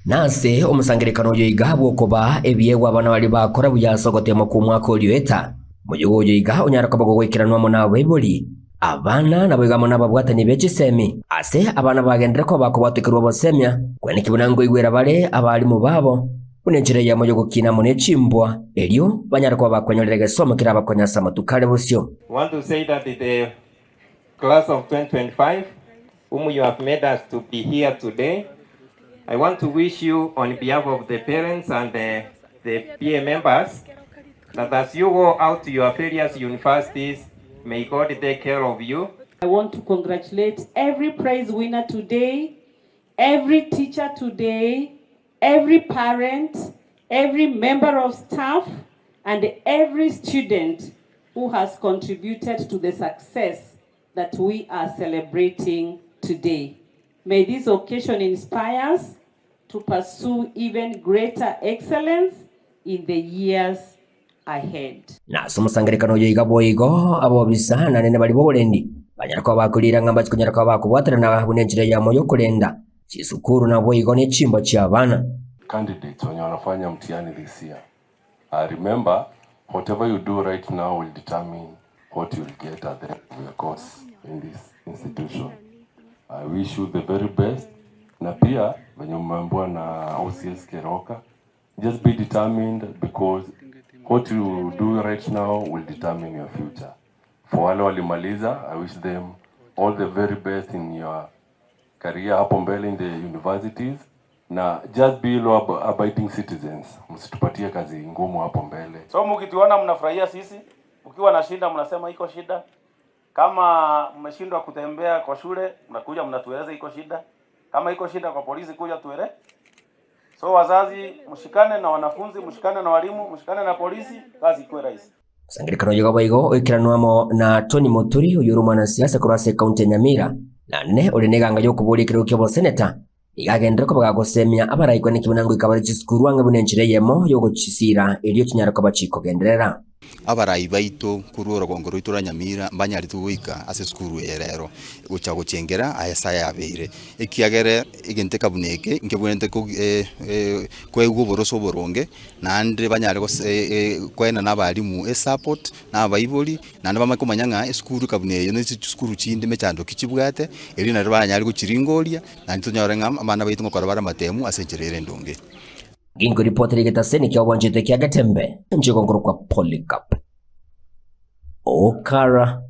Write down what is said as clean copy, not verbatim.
Nase omosangererekano oyo iga bw'okobaa ebiegwa abana baria bakora buya ase ogoteemwa kw'omwaka oria oeta. Omoyega oyo iga onyare koba gogoikeranwa amo nabaibori, abana, naboigo amo nababwatani be chisemi. Ase abana bagenderere koba bakobwatokerwa obosemia, kweneki buna nkoigwera bare abalimu babo, buna enchera eyemo y'ogokina amo ne chimbwa, erio banyare koba bakwenyorera egesomo kerabakonye ase amatuko are bosio. We want to say that the class of 2025 whom you have made us to be here today, I want to wish you on behalf of the parents and the, the PA members that as you go out to your various universities, may God take care of you. I want to congratulate every prize winner today, every teacher today, every parent, every member of staff, and every student who has contributed to the success that we are celebrating today. May this occasion inspire us to pursue even greater excellence in the years ahead. Na ase omosangererekano oyo iga boigo abobisa na nene baria b'oborendi banyare koba bakoriira ng'a mbache konyara koba bakobwaterana buna enchera eyemo y'okorenda chisukuru naboigo ne chimbo chi'abana. Candidates wenye wanafanya mtihani this year remember whatever you do right now will determine what you will get at the end of your course in this institution. I wish you the very best na pia venye mmeambiwa na OCS Keroka just be determined because what you do right now will determine your future. For wale walimaliza, I wish them all the very best in your career hapo mbele in the universities na just be law abiding citizens, msitupatie kazi ngumu hapo mbele. So mkituona mnafurahia sisi, mkiwa na shida mnasema iko shida. Kama mmeshindwa kutembea kwa shule mnakuja mnatueleza iko shida. Kama iko shida kwa polisi kuja tuele. So wazazi mshikane na wanafunzi, mshikane na walimu, mshikane na polisi, kazi ikuwe rahisi. Omosangererekano oyo boigo oikeranwe amo na Tony Muturi oyio ore omwanasiasa korwa ase ekaunti ya Nyamira naende ore neganga yokoboria ekerogo ki'oboseneta nigo agenderere koba gagosemia abaraikwa neki buna ngoika bare chisukuru ang'e buna enchera eyemo yogochisira erio chinyare koba chikogenderera. Abarai baito korwa orogongo rwaito rwa Nyamira mbanyarete goika ase esukuru eye rero, gocha gochengera aya ase ayabeire, ekiagera egento eka buna eke nkebwenerete koegwa oboroso oboronge, naende banyare koenana abalimu esupport, na abaibori, naende bamanye komanya ng'a esukuru eka buna eye na chisukuru chinde emechando ki chibwate, erio nario baranyare gochiringoria, naende tonyore ng'a abana baito ngokora bare amatemu ase enchera ere endonge. Ginkoripotera egetaseni ki'obwanchete kia Getembe, inche nkorokwa Polycarp Okara.